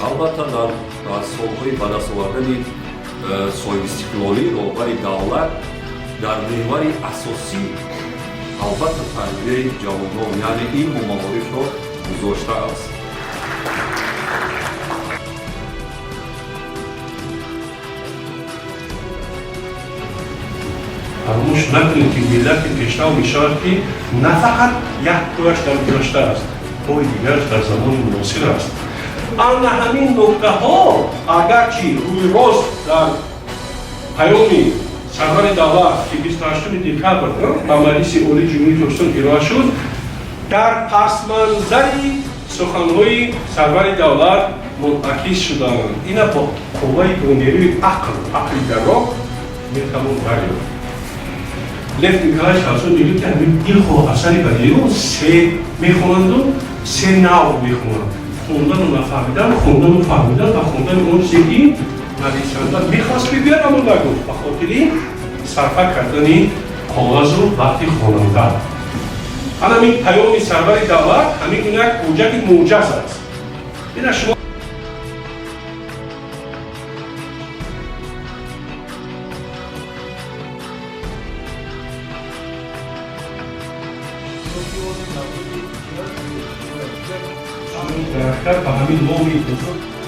Албатта, дар солҳои ба даст овардани соҳибистиқлолӣ роҳбари давлат дар меҳвари асосӣ албатта тарбияи ҷавонон, яъне илму маорифро гузоштааст. Фаромӯш накунед, ки миллати пешрав мешавад, ки на фақат як пояш дар гузашта аст, пои дигараш дар замони муосир аст. Ана ҳамин нуктаҳо, агарчи рӯи рост дар паёми сарвари давлат, ки 28 декабр ба Маҷлиси Олии Ҷумҳурии Тоҷикистон ироа шуд, дар пасманзари суханҳои сарвари давлат мунъакис шудаанд. Ина бо қувваи бо нерӯи ақл, ақли даррок метавон дарёфт. Лев Николаевич Толстой мегӯяд, ки ҳамин дилхоҳ асари бадииро се мехонанду се навъ мехонанд: хондану нафаҳмидан, хондану фаҳмидан ва хондани он чизе, ки нависанда мехост бигӯяд, аммо нагуфт, ба хотири сарфа кардани коғазу вақти хонанда. Ҳамин паёми сарвари давлат ҳамин гуна як ҳуҷҷати муҷаз аст. Ина шумо дар ба ҳамин номи бузург.